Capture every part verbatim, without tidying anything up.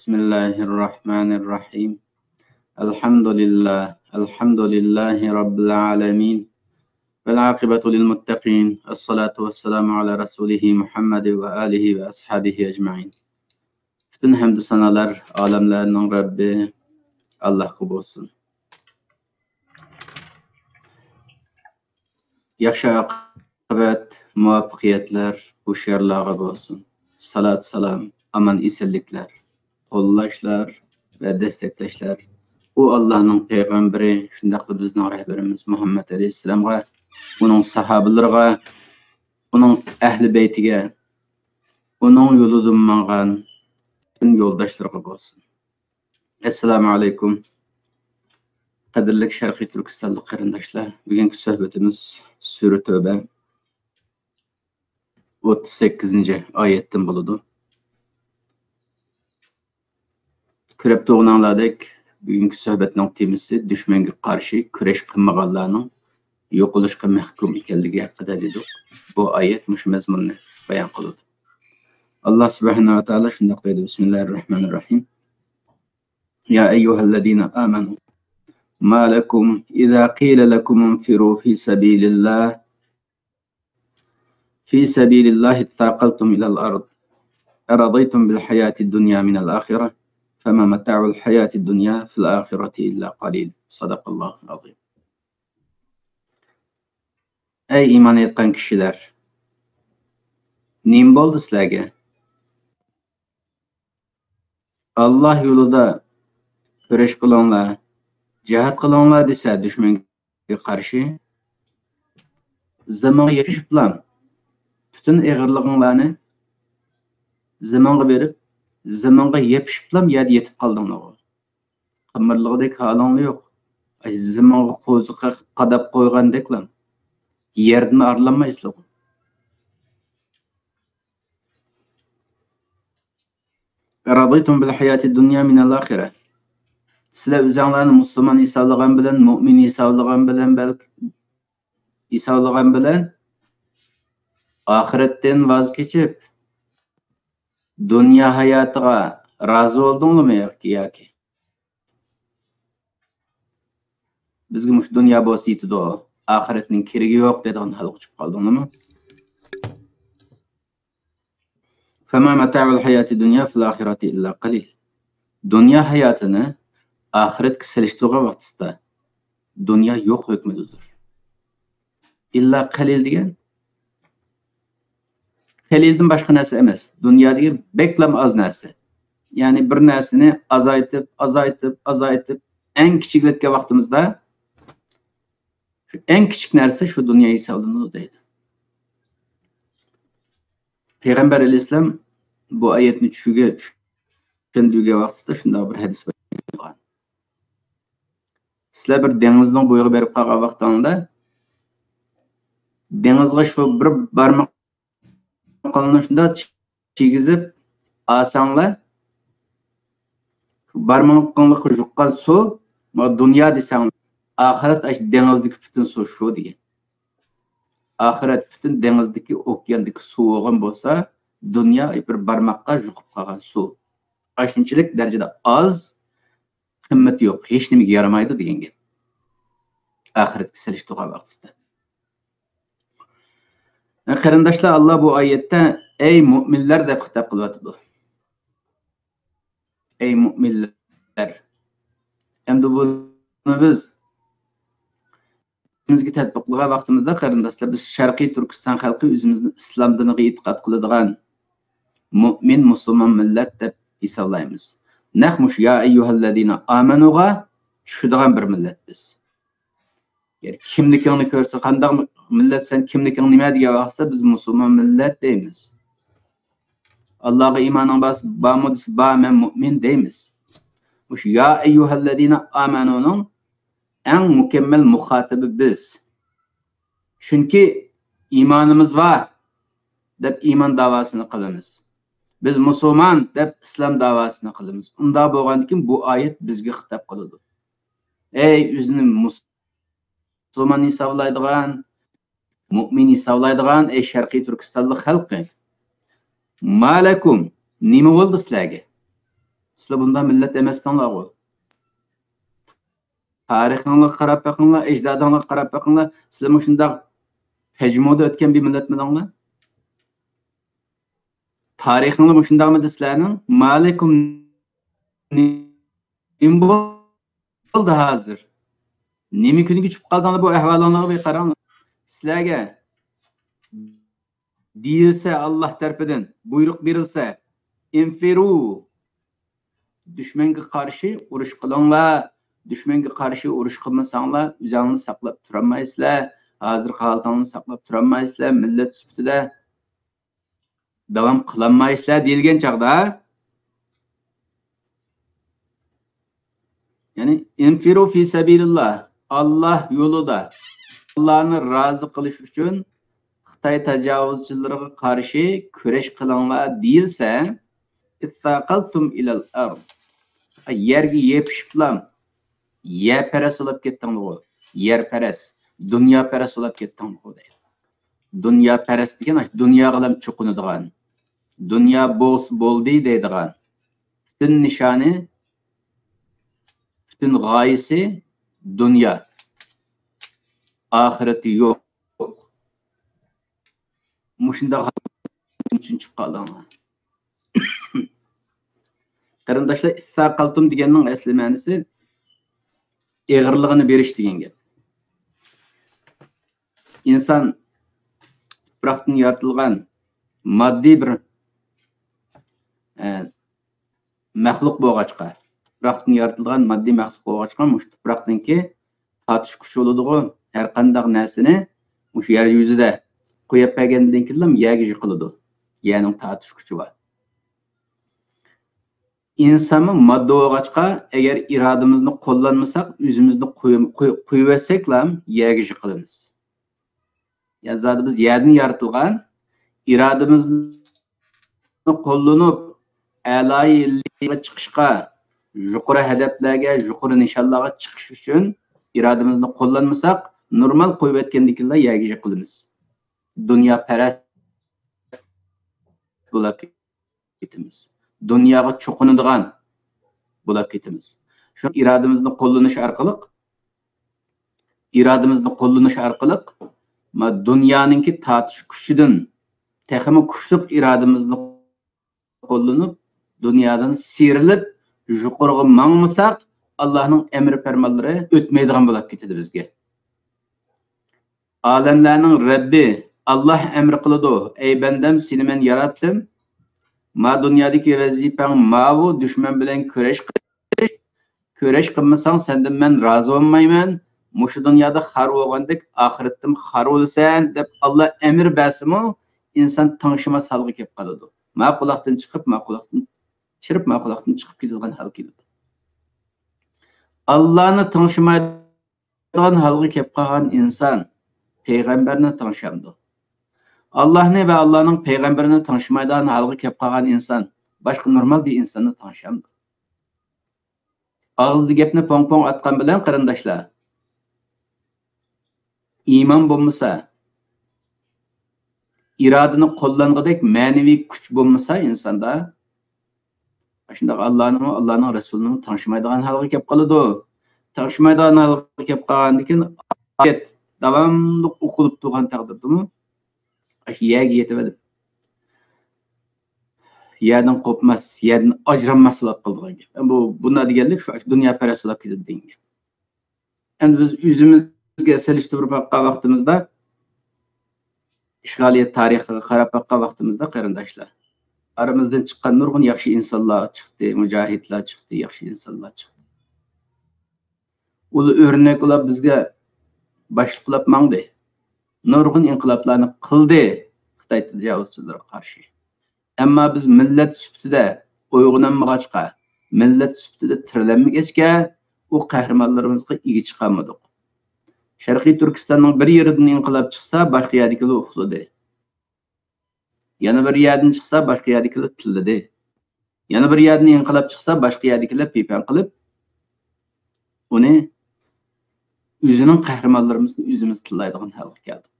بسم الله الرحمن الرحيم. الحمد لله، الحمد لله رب العالمين. والعاقبة للمتقين. الصلاة والسلام على رسوله محمد وآله وأصحابه أجمعين. پۈتۈن ھەمدۇ سانالار ئالەملەرنىڭ رەببى ئاللاھقا بولسۇن. ياخشى ئاقىۋەت، مۇۋەپپەقىيەتلەر ھوشيارلارغا بولسۇن. سالات سالام، ئامان ئېسەنلىكلەر، قوللاشلار ۋە دەستەكداشلار ئۇ ئاللاھنىڭ پەيغەمبىرى، شۇنداقلا بىزنىڭ رەھبىرىمىز مۇھەممەد ئەلەيھىسسالامغا، ئۇنىڭ ساھابىلىرىغا، ئۇنىڭ ئەھلى بەيتىگە، ئۇنىڭ يولىدىن ماڭغان پۈتۈن يولداشلىرىغا بولسۇن. ئەسسالامۇ ئەلەيكۇم. قەدىرلىك شەرقىي تۈركىستانلىق قېرىنداشلار، بۈگۈنكى سۆھبىتىمىز سۈرە تۆبە ئوتتۇز سەككىزىنچى ئايەتتىن بولىدۇ. كۆرۈپ تۇرغىنىڭلاردەك، بۈگۈنكى سۆھبەتنىڭ تېمىسى دۈشمەنگە قارشى كۈرەش قىلمىغانلارنىڭ يوقىلىشقا مەھكۇم ئىكەنلىكى ھەققىدە دېدۇق. بۇ ئايەت مۇشۇ مەزمۇننى بايان قىلىدۇ. ئاللا سۇبھانەھۇ ۋە تائالا شۇنداق دەيدۇ، بىسمىللاھىررەھمانىررەھىم. يا أيها الذين آمنوا ما لكم إذا قيل لكم انفروا في سبيل الله في سبيل الله اثاقلتم إلى الأرض أرضيتم بالحياة الدنيا من الآخرة فما متاع الحياة الدنيا في الآخرة إلا قليل. صدق الله العظيم. ئەي ئىمان ئېيتقان كىشىلەر! نېمە بولدى سىلەرگە؟ ئاللا يولىدا كۈرەش قىلىڭلار، جىھاد قىلىڭلار دېسە دۈشمەنگە قارشى، زېمىنغا يېپىشىپلا، پۈتۈن ئېغىرلىقىڭلارنى زېمىنغا بېرىپ، زېمىنغا يېپىشىپلا يەردە يېتىپ قالدىڭلارغۇ. قىمىرلىغۇدەك ھالىڭلار يوق. ئاي، زېمىنغا قوزۇق قېقىپ قاداپ قويغاندەكلا يەردىن ئايرىلالمايسىلەرغۇ. رضيتم بالحياة الدنيا من الآخرة. سىلەر ئۆزۈڭلارنى مۇسۇلمان ھېسابلىغان بىلەن، مۇئمىن ھېسابلىغان بىلەن، بەلكى ھېسابلىغان بىلەن ئاخىرەتتىن ۋاز كېچىپ، دۇنيا ھاياتىغا رازى بولدۇڭلارمۇ ياكى؟ ياكى بىزگە مۇشۇ دۇنيا بولسا يېتىدۇ، ئاخىرەتنىڭ كېرىكى يوق دەيدىغان ھالغا چۈشۈپ قالدىڭلارمۇ؟ فما متاع الحياة الدنيا في الآخرة إلا قليل. دۇنيا ھاياتىنى ئاخىرەتكە سېلىشتۇرغان ۋاقتىسىدا دۇنيا يوق ھۆكمىدىدۇر. ئىللا قەلىل دېگەن قەلىلدىن باشقا نەرسە ئەمەس. دۇنيا دېگەن بەكلەم ئاز نەرسە. يەنى بىر نەرسىنى ئازايتىپ، ئازايتىپ، ئازايتىپ، ئەڭ كىچىكلەتكەن ۋاقتىمىزدا شۇ ئەڭ كىچىك نەرسە شۇ دۇنيا ھېسابلىنىدۇ دەيدۇ. پەيغەمبەر ئەلەيھىسسالام بۇ ئايەتنى چۈشىگە، چۈشەندۈرگەن ۋاقتىدا شۇنداق بىر ھەدىس بار. سىلەر بىر دېڭىزنىڭ بويىغا بېرىپ قالغان ۋاقتىڭلاردا، دېڭىزغا شۇ بىر بارماق قولنى شۇنداق كىيگۈزۈپ ئالساڭلار، بارمىقىڭلارغا يۇققان سۇ، مانا دۇنيا دېسەڭلار، ئاخىرەت ئاشۇ دېڭىزدىكى پۈتۈن سۇ شۇ دېگەن. ئاخىرەت پۈتۈن دېڭىزدىكى، ئوكياندىكى سۇ بولغان بولسا، دۇنيا بىر بارماققا يۇقۇپ قالغان سۇ. ئاشۇنچىلىك دەرىجىدە ئاز، قىممىتى يوق، ھېچ نېمىگە يارىمايدۇ دېگەن گەپ. ئاخىرەتكە سېلىشتۇرغان ۋاقتىسىدا. قېرىنداشلار، ئاللا بۇ ئايەتتە «ئەي مۇئمىنلەر» دەپ خىتاب قىلىۋاتىدۇ. ئەي مۇئمىنلەر. ئەمدى بۇنى بىز ئۆزىمىزگە تەتبىقلىغان ۋاقتىمىزدا، قېرىنداشلار، بىز شەرقىي تۈركىستان خەلقى ئۆزىمىزنى ئىسلام دىنىغا ئېتىقاد قىلىدىغان مۇئمىن، مۇسۇلمان مىللەت دەپ ھېسابلايمىز. نەق مۇشۇ «يا ئەييۇھەللەزىنە ئامەنۇغا» چۈشىدىغان بىر مىللەت بىز. يەنى كىملىكىڭنى كۆرسە، «قانداق مىللەت سەن، كىملىكىڭ نېمە؟» دېگەن ۋاقىتتا بىز «مۇسۇلمان مىللەت» دەيمىز. «ئاللاغا ئىمانىڭ بار، بارمۇ؟» دېسە، «بار، مەن مۇئمىن» دەيمىز. مۇشۇ «يا ئەييۇھەللەزىنە ئامەنۇنىڭ» ئەڭ مۇكەممەل مۇخاتىبى بىز. چۈنكى ئىمانىمىز بار دەپ ئىمان داۋاسىنى قىلىمىز. بىز مۇسۇلمان دەپ ئىسلام داۋاسىنى قىلىمىز. ئۇنداق بولغاندىكىن بۇ ئايەت بىزگە خىتاب قىلىدۇ. ئەي ئۆزىنى مۇسۇلمان ھېسابلايدىغان، مۇئمىن ھېسابلايدىغان، ئەي شەرقىي تۈركىستانلىق خەلقى، ما لەكۇم، نېمە بولدى سىلەرگە؟ سىلەر بۇنداق مىللەت ئەمەستىڭلارغۇ. تارىخىڭلارغا قاراپ بېقىڭلار، ئەجدادىڭلارغا قاراپ بېقىڭلار. سىلەر مۇشۇنداق پەجمۇدا ئۆتكەن بىر مىللەتمىدىڭلار؟ تارىخىڭلار مۇشۇنداقمىدى سىلەرنىڭ؟ مالىكۇم، نېمە بولدى ھازىر؟ نېمە كۈنگە چۈشۈپ قالدىڭلار؟ بۇ ئەھۋالىڭلارغا بىر قاراڭلار. سىلەرگە دېيىلسە، ئاللاھ تەرىپىدىن بۇيرۇق بېرىلسە، ئىنفىرۇ، دۈشمەنگە قارشى ئۇرۇش قىلىڭلار. دۈشمەنگە قارشى ئۇرۇش قىلمىساڭلار، ئۆزۈڭلارنى ساقلاپ تۇرالمايسىلەر. ھازىرقى ھالىتىڭلارنى ساقلاپ تۇرالمايسىلەر. مىللەت سۈپىتىدە داۋام قىلالمايسىلەر دېيىلگەن چاغدا، يەنى، ئىنفىرۇ فى سەبىلىللاھ، ئاللاھ يولىدا، ئاللاھنى رازى قىلىش ئۈچۈن خىتاي تاجاۋۇزچىلىرىغا قارشى كۈرەش قىلىڭلار دېيىلسە، ئىسساقالتۇم ئىلەل ئەرض، يەرگە يېپىشىپلا، يەرپەرەس بولاپ كەتتىڭلىغۇ، يەرپەرەس، دۇنياپەرەس بولاپ كەتتىڭلىغۇ دەيدۇ. دۇنياپەرەس دېگەن دۇنياغىلا چوقۇنىدىغان، دۇنيا بولسا بولدى دەيدىغان، پۈتۈن نىشانى، پۈتۈن غايىسى دۇنيا، ئاخىرىتى يوق. مۇشۇنداق چۈشۈپ قالدىڭلار. قېرىنداشلار، ئىسساقالتۇم دېگەننىڭ ئەسلى مەنىسى ئېغىرلىقىنى بېرىش دېگەن گەپ. ئىنسان تۇپراقتىن يارىتىلغان ماددىي بىر، ئە، مەخلۇق بولغاچقا، تۇپراقتىن يارىتىلغان ماددىي مەخلۇق بولغاچقا، مۇشۇ تۇپراقنىڭكى تارتىش كۈچى بولىدىغۇ، ھەر قانداق نەرسىنى مۇشۇ يەر يۈزىدە قويۇپ بەرگەندىن كېيىنلا يەرگە يىقىلىدۇ. يەرنىڭ تارتىش كۈچى بار. ئىنسانمۇ ماددا بولغاچقا، ئەگەر ئىرادىمىزنى قوللانمىساق، ئۆزىمىزنى قوي-، قوي-، قويۇۋەتسەكلا يەرگە يىقىلىمىز. يەنى زادى بىز يەردىن يارىتىلغان، ئىرادىمىزنى قوللىنىپ، ئەلايى ئىللىيغا چىقىشقا، يۇقىرى ھەدەپلەرگە، يۇقىرى نىشانلارغا چىقىش ئۈچۈن ئىرادىمىزنى قوللانمىساق، نورمال قويۇۋەتكەندىكىنلا يەرگە يىقىلىمىز. دۇنياپەرەس بولاپ كېتىمىز. دۇنياغا چوقۇنىدىغان بولاپ كېتىمىز. شۇ ئىرادىمىزنى قوللىنىش ئارقىلىق، ئىرادىمىزنى قوللىنىش ئارقىلىق، ما، دۇنيانىڭكى تارتىش كۈچىدىن تېخىمۇ كۈچلۈك ئىرادىمىزنى قوللىنىپ، دۇنيادىن سىيرىلىپ، يۇقىرىغا ماڭمىساق، ئاللاھنىڭ ئەمرى پەرمانلىرى ئۆتمەيدىغان بولاپ كېتىدۇ بىزگە. ئالەملەرنىڭ رەببى ئاللاھ ئەمر قىلىدۇ، ئەي بەندەم، سېنى مەن ياراتتىم. ما دۇنيادىكى ۋەزىپەڭ ماۋۇ، دۈشمەن بىلەن كۈرەش قىلىش. كۈرەش قىلمىساڭ، سەندىن مەن رازى بولمايمەن. مۇشۇ دۇنيادا خار بولغاندەك، ئاخىرەتتىمۇ خار بولىسەن، دەپ ئاللاھ ئەمر بەرسىمۇ، ئىنسان تىڭشىماس ھالغا كېلىپ قالىدۇ. ما قۇلاقتىن چىقىپ، ما قۇلاقتىن چىرىپ، ما قۇلاقتىن چىقىپ كېتىدىغان ھال كېلىدۇ. ئاللاھنى تىڭشىماي تىڭشىمايدىغان ھالغا كەپ قالغان ئىنسان پەيغەمبەرنى تىڭشامدۇ؟ ئاللاھنى ۋە ئاللاھنىڭ پەيغەمبىرىنى تىڭشىمايدىغان ھالغا كەپ قالغان ئىنسان باشقا نورمال بىر ئىنساننى تىڭشامدۇ؟ ئاغزىدا گەپنى پوڭ-پوڭ ئاتقان بىلەن، قېرىنداشلار، ئىمان بولمىسا، ئىرادىنى قوللانغۇدەك مەنىۋى كۈچ بولمىسا ئىنساندا، شۇنداق ئاللانىمۇ، ئاللانىڭ رەسۇلىنىمۇ تىڭشىمايدىغان ھالغا كەپ قالىدۇ. تىڭشىمايدىغان ھالغا كەپ قالغاندىن كېيىن، ئايەت داۋاملىق ئوقۇلۇپ تۇرغان تەقدىردىمۇ، ئاشۇ يەرگە يېتىۋېلىپ، يەردىن قوپماس، يەردىن ئاجرالماس بولۇپ قالىدىغان گەپ. بۇ، بۇنداق دېگەنلىك شۇ، ئاشۇ دۇنياپەرەس بولۇپ كېتىدۇ دېگەن گەپ. ئەمدى بىز ئۆزىمىزگە سېلىشتۇرۇپ باققان ۋاقتىمىزدا، ئىشغالىيەت تارىخىغا قاراپ باققان ۋاقتىمىزدا، قېرىنداشلار، ئارىمىزدىن چىققان نۇرغۇن ياخشى ئىنسانلار چىقتى، مۇجاھىدلار چىقتى، ياخشى ئىنسانلار چىقتى. ئۇلار ئۆرنەك بولاپ بىزگە باشلىق بولاپ ماڭدى. نۇرغۇن ئىنقىلابلارنى قىلدى خىتاي تاجاۋۇزچىلىرىغا قارشى. ئەمما بىز مىللەت سۈپىتىدە ئويغىنالمىغاچقا، مىللەت سۈپىتىدە تىرىلەلمىگەچكە، ئۇ قەھرىمانلىرىمىزغا ئىگە چىقالمىدۇق. شەرقىي تۈركىستاننىڭ بىر يېرىدىن ئىنقىلاب چىقسا، باشقا يەردىكىلەر ئۇخلىدى. يەنە بىر يەردىن چىقسا، باشقا يەردىكىلەر تىللىدى. يەنە بىر يەردىن ئىنقىلاب چىقسا، باشقا يەردىكىلەر پىپەڭ قىلىپ، ئۇنى ئۆزىنىڭ قەھرىمانلىرىمىزنى ئۆزىمىز تىللايدىغان ھالغا كەلدۇق.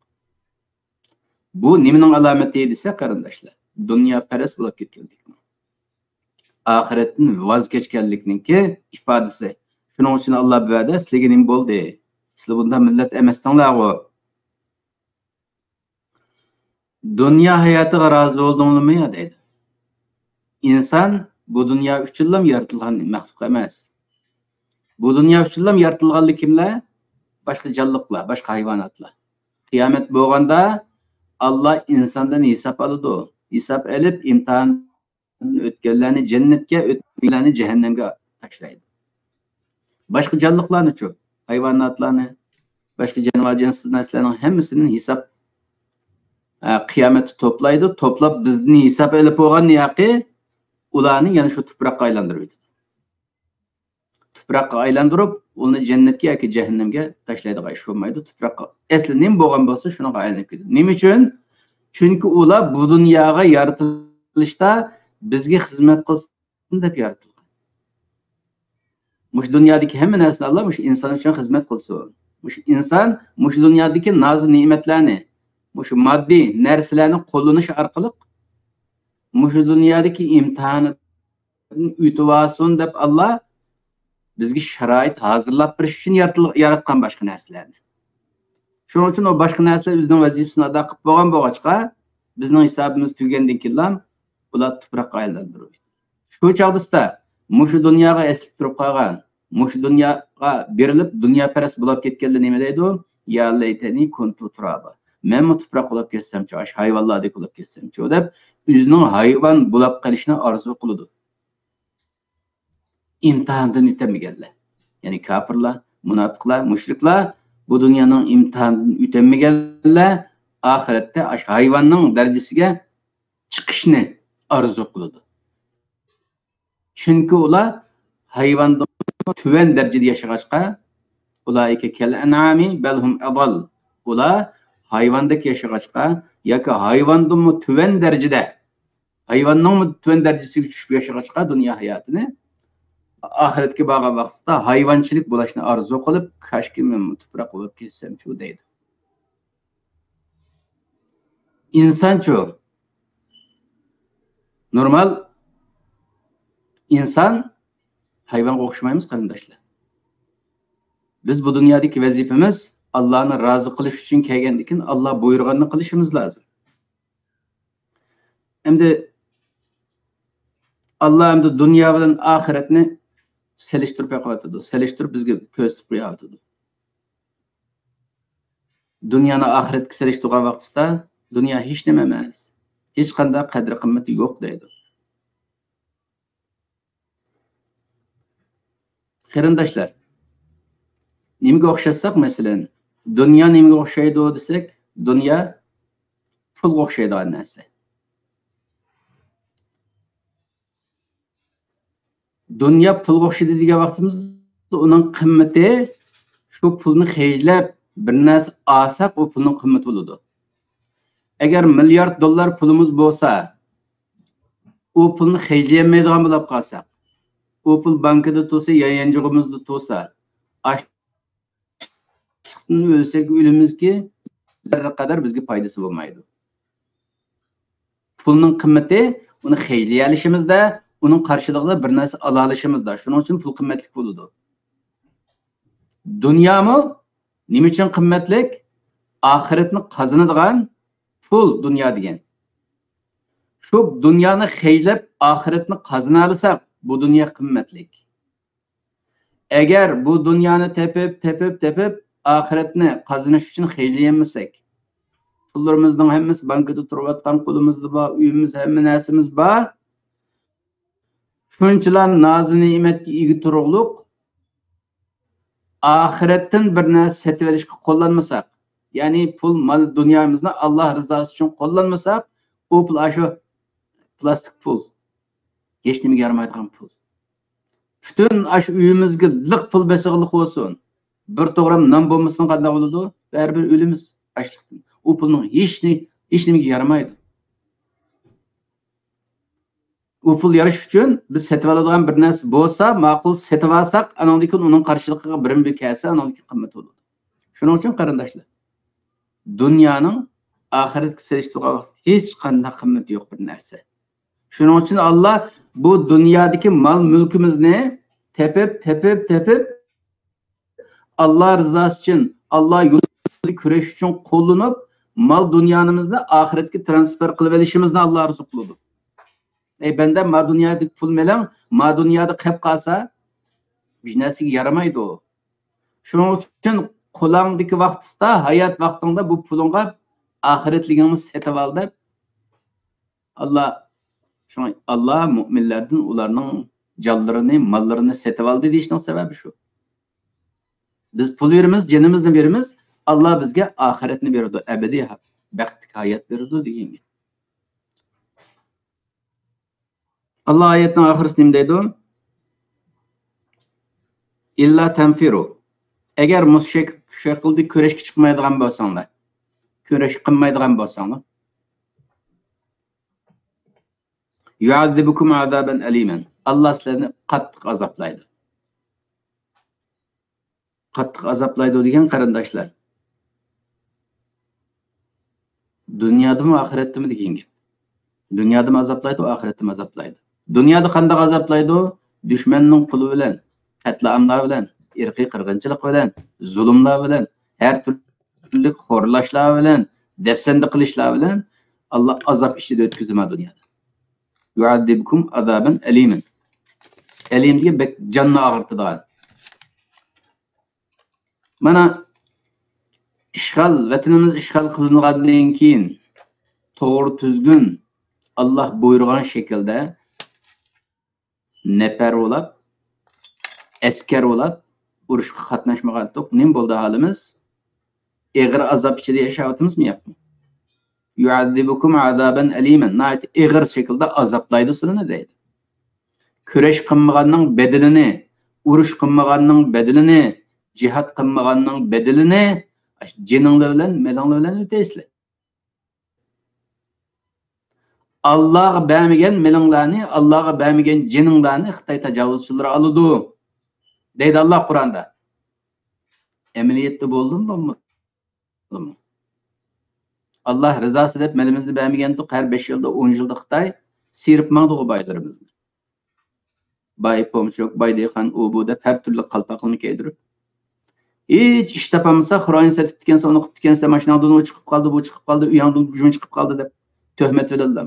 بۇ نېمىنىڭ ئالامىتى دېسە، قېرىنداشلار، دۇنياپەرەس بولۇپ كەتكەنلىكنىڭ. ئاخىرەتتىن ۋاز كەچكەنلىكنىڭكى ئىپادىسى. شۇنىڭ ئۈچۈن ئاللا بۇ يەردە سىلىگە نېمە بولدى؟ سىلەر بۇنداق مىللەت ئەمەستىڭلارغۇ. دۇنيا ھاياتىغا رازى بولدۇڭلىمۇ يا دەيدۇ. ئىنسان بۇ دۇنيا ئۈچۈنلا يارىتىلغان مەخلۇق ئەمەس. بۇ دۇنيا ئۈچۈنلا يارىتىلغانلىكى كىملەر؟ باشقا جانلىقلار، باشقا ھايۋاناتلار. قىيامەت بولغاندا ئاللا ئىنساندىن ھېساب ئالىدۇ. ھېساب ئېلىپ ئىمتىھان ئۆتكەنلەرنى جەننەتكە، ئۆتمىگەنلەرنى جەھەننەمگە تاشلايدۇ. باشقا جانلىقلارنىچۇ؟ ھايۋاناتلارنى، باشقا جانىۋار جىنسىز نەرسىلەرنىڭ ھەممىسىدىن ھېساب، ئە، قىيامەتتە توپلايدۇ. توپلاپ بىزدىن ھېساب ئېلىپ بولغاندىن ياقى ئۇلارنى يەنە شۇ تۇپراققا ئايلاندۇرۇۋېتىدۇ. تۇپراققا ئايلاندۇرۇپ، ئۇنى جەننەتكە ياكى جەھەننەمگە تاشلايدىغان ئىش بولمايدۇ. تۇپراققا ئەسلى نېمە بولغان بولسا، شۇنىڭغا ئايلىنىپ كېتىدۇ. نېمە ئۈچۈن؟ چۈنكى ئۇلار بۇ دۇنياغا يارىتىلىشتا بىزگە خىزمەت قىلسۇن دەپ يارىتىلغان. مۇشۇ دۇنيادىكى ھەممە نەرسىنى ئاللا مۇشۇ ئىنسان ئۈچۈن خىزمەت قىلسۇن. مۇشۇ ئىنسان مۇشۇ دۇنيادىكى نازۇ نېمەتلەرنى، مۇشۇ ماددىي نەرسىلەرنى قوللىنىش ئارقىلىق مۇشۇ دۇنيادىكى ئىمتىھانى ئۆتۈۋالسۇن دەپ ئاللا بىزگە شارائىت ھازىرلاپ بېرىش ئۈچۈن يارىتىل-، ياراتقان باشقا نەرسىلەرنى. شۇنىڭ ئۈچۈن ئۇ باشقا نەرسىلەر ئۆزىنىڭ ۋەزىپىسىنى ئادا قىلىپ بولغان بولغاچقا، بىزنىڭ ھېسابىمىز تۈگىگەندىن كېيىنلا ئۇلار تۇپراققا ئايلاندۇرۇلدى. شۇ چاغدا مۇشۇ دۇنياغا ئېسىلىپ تۇرۇپ قالغان، مۇشۇ دۇنياغا بېرىلىپ، دۇنياپەرەس بولۇپ كەتكەنلەر نېمە دەيدۇ؟ يا لەيتەنى كۇنتۇ تۇرابا. مەنمۇ تۇپراق بولۇپ كەتسەمچۇ، ئاشۇ ھايۋانلاردەك بولۇپ كەتسەمچۇ دەپ، ئۆزىنىڭ ھايۋان بولۇپ قېلىشنى ئارزۇ قىلىدۇ. ئىمتىھاندىن ئۆتەلمىگەنلەر، يەنى كاپىرلار، مۇناپىقلار، مۇشرىكلار بۇ دۇنيانىڭ ئىمتىھانىدىن ئۆتەلمىگەنلەر ئاخىرەتتە ئاشۇ ھايۋاننىڭ دەرىجىسىگە چىقىشنى ئارزۇ قىلىدۇ. چۈنكى ئۇلار ھايۋاندىن تۆۋەن دەرىجىدە ياشىغاچقا، ئۇلائىكە كەل ئەنئامى بەل ھۇم ئەضەل. ئۇلار ھايۋاندەك ياشىغاچقا ياكى ھايۋاندىنمۇ تۆۋەن دەرىجىدە، ھايۋاننىڭمۇ تۆۋەن دەرىجىسىگە چۈشۈپ ياشىغاچقا دۇنيا ھاياتىنى، ئاخىرەتكە بارغان ۋاقتىدا ھايۋانچىلىك بولۇشنى ئارزۇ قىلىپ، كاشكى مەنمۇ تۇپراق بولۇپ كەتسەمچۇ دەيدۇ. ئىنسانچۇ؟ نورمال ئىنسان ھايۋانغا ئوخشىمايمىز، قېرىنداشلار. بىز بۇ دۇنيادىكى ۋەزىپىمىز ئاللانى رازى قىلىش ئۈچۈن كەلگەندىكىن، ئاللا بۇيرۇغاننى قىلىشىمىز لازىم. ئەمدى ئاللا ئەمدى دۇنيا بىلەن ئاخىرەتنى سېلىشتۇرۇپ بېقىۋاتىدۇ، سېلىشتۇرۇپ بىزگە كۆرسىتىپ قويۇۋاتىدۇ. دۇنيانى ئاخىرەتكە سېلىشتۇرغان ۋاقتىسىدا دۇنيا ھېچنېمە ئەمەس، ھېچقانداق قەدىر قىممىتى يوق دەيدۇ. قېرىنداشلار، نېمىگە ئوخشاتساق، مەسىلەن، دۇنيا نېمىگە ئوخشايدۇ دېسەك، دۇنيا پۇلغا ئوخشايدىغان نەرسە. دۇنيا پۇلغا ئوخشىدى دېگەن ۋاقتىمىزدا، ئۇنىڭ قىممىتى، شۇ پۇلنى خەجلەپ بىر نەرسە ئالساق، ئۇ پۇلنىڭ قىممىتى بولىدۇ. ئەگەر مىليارد دوللار پۇلىمىز بولسا، ئۇ پۇلنى خەجلىيەلمەيدىغان بولۇپ قالساق، ئۇ پۇل بانكىدا تۇرسا يا يانچۇقىمىزدا تۇرسا، ئاچلىقتىن ئۆلسەك ئۆلىمىزكى، زەررە قەدەر بىزگە پايدىسى بولمايدۇ. پۇلنىڭ قىممىتى ئۇنى خەجلىيەلىشىمىزدە، ئۇنىڭ قارشىلىقىدا بىر نەرسە ئالالىشىمىزدا. شۇنىڭ ئۈچۈن پۇل قىممەتلىك بولىدۇ. دۇنيامۇ نېمە ئۈچۈن قىممەتلىك؟ ئاخىرەتنى قازىنىدىغان پۇل دۇنيا دېگەن. شۇ دۇنيانى خەجلەپ ئاخىرەتنى قازىنالىساق، بۇ دۇنيا قىممەتلىك. ئەگەر بۇ دۇنيانى تېپىپ، تېپىپ، تېپىپ، ئاخىرەتنى قازىنىش ئۈچۈن خەجلىيەلمىسەك، پۇللىرىمىزنىڭ ھەممىسى بانكىدا تۇرۇۋاتقان، قولىمىزدا بار، ئۆيىمىز، ھەممە نەرسىمىز بار. شۇنچىلا نازۇ نېمەتكە ئىگە تۇرۇقلۇق ئاخىرەتتىن بىر نەرسە سېتىۋېلىشقا قوللانمىساق، يەنى پۇل، مال، دۇنيامىزنى ئاللا رىزاسى ئۈچۈن قوللانمىساق، ئۇ پۇل ئاشۇ پلاستىك پۇل، ھېچنېمىگە يارىمايدىغان پۇل. پۈتۈن ئاشۇ ئۆيىمىزگە لىق پۇل بېسىغلىق بولسۇن، بىر توغرام نان بولمىسۇن، قانداق بولىدۇ؟ بەرىبىر ئۆلىمىز ئاچلىقتىن. ئۇ پۇلنىڭ ھېچ نى-، ھېچنېمىگە يارىمايدۇ. ئۇ پۇل يارىشى ئۈچۈن بىز سېتىۋالىدىغان بىر نەرسە بولسا ماقۇل، سېتىۋالساق، ئانىڭدىن كېيىن ئۇنىڭ قارشىلىقىغا بىرمۇ بىر كەلسە، ئانىڭدىن كېيىن قىممىتى بولىدۇ. شۇنىڭ ئۈچۈن قېرىنداشلار، دۇنيانىڭ ئاخىرەتكە سېلىشتۇرغان ۋاقىت ھېچقانداق قىممىتى يوق بىر نەرسە. شۇنىڭ ئۈچۈن ئاللا بۇ دۇنيادىكى مال-مۈلكىمىزنى تېپىپ، تېپىپ، تېپىپ، ئاللا رىزاسى ئۈچۈن، ئاللا يولىدا كۈرەش ئۈچۈن قوللىنىپ، مال-دۇنيانىمىزنى ئاخىرەتكە ترانسفېر قىلىۋېلىشىمىزنى ئاللا رازى قىلىدۇ. ئەي بەندەم، ما دۇنيادىكى پۇل مېلىڭ ما دۇنيادا قېلىپ قالسا، ھېچ نەرسىگە يارىمايدۇ. شۇنىڭ ئۈچۈن قولۇڭدىكى ۋاقتىدا، ھايات ۋاقتىڭدا بۇ پۇلۇڭغا ئاخىرەتلىكىڭنى سېتىۋال دەپ، ئاللا، شۇڭا ئاللا مۆمىنلەردىن ئۇلارنىڭ جانلىرىنى، ماللىرىنى سېتىۋالدى دېيىشنىڭ سەۋەبى شۇ. بىز پۇل بېرىمىز، جېنىمىزنى بېرىمىز، ئاللا بىزگە ئاخىرەتنى بېرىدۇ، ئەبەدىي ھا-، بەختلىك ھايات بېرىدۇ دېگەن گەپ. ئاللا ئايەتنىڭ ئاخىرىسىدا نېمە دەيدۇ؟ ئىللا تەنفىرۇ. ئەگەر مۇشۇ شەك-، شەكىلدە كۈرەشكە چىقمايدىغان بولساڭلار، كۈرەش قىلمايدىغان بولساڭلار، يۇئەززىبكۇم ئازابەن ئەلىمەن. ئاللا سىلەرنى قاتتىق ئازابلايدۇ. قاتتىق ئازابلايدۇ دېگەن، قېرىنداشلار، دۇنيادىمۇ، ئاخىرەتتىمۇ دېگەن گەپ. دۇنيادىمۇ ئازابلايدۇ، ئاخىرەتتىمۇ ئازابلايدۇ. دۇنيادا قانداق ئازابلايدۇ؟ دۈشمەننىڭ قولى بىلەن، قەتلىئاملار بىلەن، ئىرقىي قىرغىنچىلىق بىلەن، زۇلۇملار بىلەن، ھەر تۈرلۈك خورلاشلار بىلەن، دەپسەندە قىلىشلار بىلەن ئاللا ئازاب ئىچىدە ئۆتكۈزىدۇ ما دۇنيادا. يۇئەززىبكۇم ئازابەن ئەلىمەن. ئەلىم دېگەن بەك جاننى ئاغرىتىدىغان. مانا، ئىشغال، ۋەتىنىمىز ئىشغال قىلىنغاندىن كېيىن، توغرا تۈزگۈن، ئاللا بۇيرۇغان شەكىلدە نەپەر بولاپ، ئەسكەر بولاپ، ئۇرۇشقا قاتناشمىغانتۇق. نېمە بولدى ھالىمىز؟ ئېغىر ئازاب ئىچىدە ياشاۋاتىمىزمۇ ياقمۇ؟ يۇئەززىبكۇم ئازابەن ئەلىمەن. ناھايىتى ئېغىر شەكىلدە ئازابلايدۇ سىلىنى دەيدۇ. كۈرەش قىلمىغاننىڭ بەدىلىنى، ئۇرۇش قىلمىغاننىڭ بەدىلىنى، جىھاد قىلمىغاننىڭ بەدىلىنى جېنىڭلار بىلەن، مېلىڭلار بىلەن ئۆتەيسىلەر. ئاللاغا بەرمىگەن مېلىڭلارنى، ئاللاغا بەرمىگەن جېنىڭلارنى خىتاي تاجاۋۇزچىلىرى ئالىدۇ، دەيدۇ ئاللا قۇرئاندا. ئەمەلىيەتتە بولدىمۇ، بولمىدىمۇ؟ ئاللا رىزاسى دەپ مېلىمىزنى بەرمىگەنتۇق، ھەر بەش يىلدا، ئون يىلدا خىتاي سىيرىپ ماڭدىغۇ بايلىرىمىزنى. باي پومچوك، باي دېھقان، ئۇ بۇ دەپ ھەر تۈرلۈك قالپاقلىرىنى كىيدۈرۈپ. ھېچ ئىش تاپالمىسا، خىراينى سېتىپتىكەنسەن، ئۇنى قىپتىكەنسەن، ماشىناڭدىن ئۇ چىقىپ قالدى، بۇ چىقىپ قالدى، ئۆيۈڭدىن گۇژۇڭ چىقىپ قالدى دەپ تۆھمەت بىلەنلا.